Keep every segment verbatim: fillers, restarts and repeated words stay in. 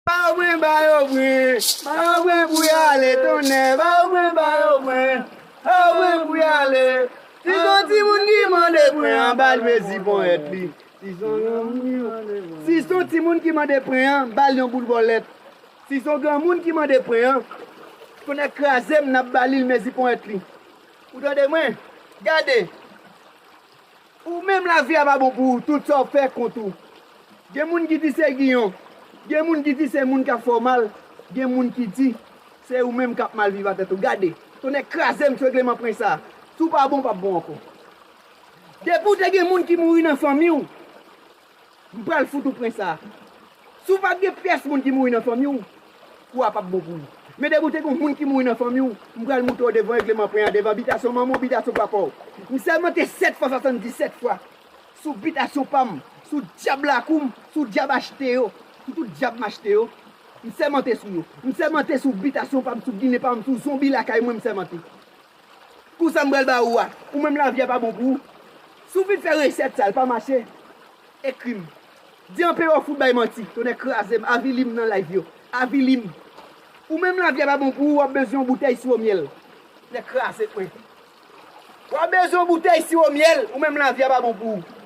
Ba yo pwen, ba yo pwen, ba yo pwen pou y ale, tonnè, ba yo pwen, ba yo pwen, ba yo pwen pou y ale. Si s on timoun ki mande pwen an, ba l mezi ponyèt li. Si s on granmoun ki mande pwen, si s on timoun ki mande pwen an, ba l yon boul bòlèt. Si s on granmoun ki mande pwen an, tonnè kraze m, n ap ba li l mezi ponyèt li. Ou tande mwen? Gade. Ou menm lavi a pa bon pou ou, tout sa w fè kont ou. Gen moun ki di se Giyon, gen moun ki di se moun k ap fè w mal, gen moun ki di se ou menm k ap mal viv a tèt ou. Gade, tonnè kraze m sou regleman pwen sa a. Si w pa bon, w p ap bon ankò. Depi w te gen moun ki mouri nan fanmi w, m pral fout ou pwen sa a. Si w pa t gen pyès moun ki mouri nan fanmi w, kou a p ap bon pou ou. Men depi w te gen moun ki mouri nan fanmi w, m pral montre w devan regleman pwen an, devan bitasyon manman w, bitasyon papa w. M sèmante sèt fwa swasanndisèt fwa sou bitasyon pa m, sou dyab lakou m, sou dyab achte yo, sou tout dyab m achte yo. M sèmante sou yo. M sèmante sou bitasyon pa m, sou ginen pa m, sou zonbi lakay mwen, m sèmante. Kou sa m pral ba ou a, ou menm lavi a pa bon pou ou. Si w fin fè resèt sa, l pa mache, ekri m. Di anpe w fout bay manti, tonnè kraze m, avili m nan live yo, avili m. Ou menm lavi a pa bon pou ou, w ap bezwen yon boutèy siwo myèl. Tonnè kraze pwen. W ap bezwen yon boutèy siwo myèl, ou menm lavi a pa bon pou ou.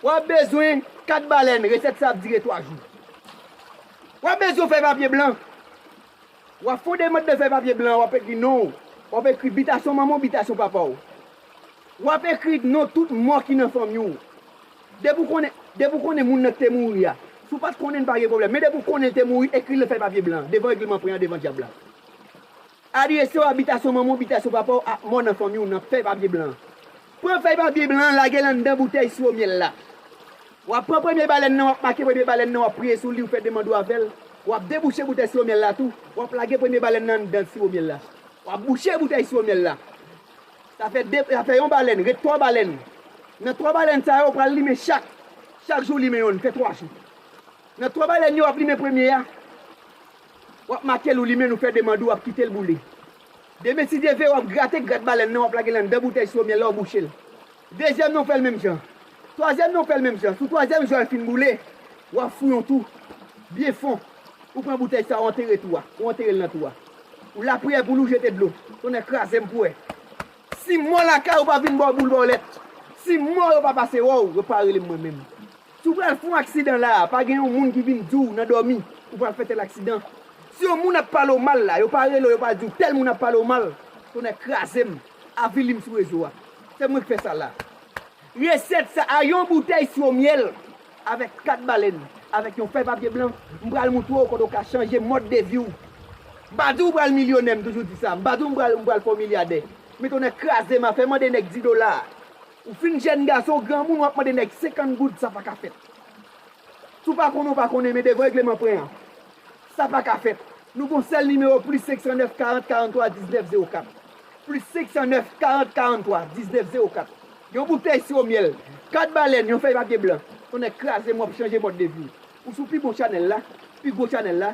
W ap bezwen kat balèn, resèt sa ap dire twa jou. W ap bezwen fèy papye blan. W ap fè yon demann de fèy papye blan, w ap ekri non w. W ap ekri bitasyon manman w, bitasyon papa w. W ap ekri non tout mò ki nan fanmi w. Depi w konnen, depi w konnen moun nan ki te mouri a. Si w pa t konnen, pa gen pwoblèm. Men depi w konnen l te mouri, ekri l nan fèy papye blan, devan regleman pwen an, devan dyab la. Adrese w, abitasyon manman w, bitasyon papa w ak mò nan fanmi w nan fèy papye blan. Pran fèy papye blan an, lage l anndan boutèy siwo myèl la. W ap pran premye balèn nan, w ap make premye balèn nan, w ap priye sou li, w fè demann ou avè l. W ap debouche boutèy siwo myèl la tou. W ap lage premye balèn nan anndan siwo myèl la. W ap bouche boutèy siwo myèl la. Sa fè de, sa fè yon balèn, ret twa balèn. Nan twa balèn sa yo, w pral limen chak, chak jou w limen yonn, fè twa jou. Nan twa balèn yo, w ap limen premye a. W ap make l, ou limen l, ou fè demann ou, w ap kite l boule. Demen, si Dye vle, w ap grate grat balèn nan, w ap lage l anndan boutèy siwo myèl la, w bouche l. Dezyèm nan, w fè l menm jan. Twazyèm nan, w fè l menm jan. Sou twazyèm jou a, l fin boule, w ap fouye yon twou byen fon. Ou pran boutèy sa, w antere twou a. Ou antere l nan twou a. Ou lapriyè pou li, w jete dlo. Tonnè kraze m pou wè. Si mò lakay ou pa vin ba w boul bòlèt, si mò yo pa pase wè w, yo pa rele m mwen menm. Si w pral fè yon aksidan la a, pa gen yon moun ki vin di w nan dòmi ou pral fè tèl aksidan. Si yon moun ap pale w mal la, yo pa rele w, yo pa di w tèl moun ap pale w mal, tonnè kraze m, avili m sou rezo a. Se mwen k fè sa la. Resèt sa a, yon boutèy siwo myèl avèk kat balèn, avèk yon fèy papye blan, m pral montre w kote w ka chanje mòd de vi w. M pa di w pral milyonè, m toujou di sa. M pa di w m pral, m pral fè w milyadè. Men tonnè kraze m, afè mande nèg di dola. Ou fin jèn gason, granmoun, w ap mande nèg senkant goud, sa pa ka fèt. Si w pa konnen, w pa konnen, men devan regleman pwen an, sa pa ka fèt. Nou gon sèl nimewo, plis senk san nèf, karant, karant twa, diznèf zewo kat. Plis senk san nèf, karant, karant twa, diznèf zewo kat. Yon boutèy siwo myèl, kat balèn, yon fèy papye blan. Tonnè kraze m, w ap chanje mòd de vi w. Ou sou pi bon chanèl la, pi gwo chanèl la,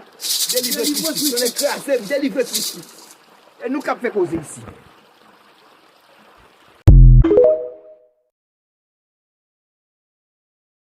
Deliverance Ministries. Tonnè kraze m, Deliverance Ministries. E nou k ap fè koze isi.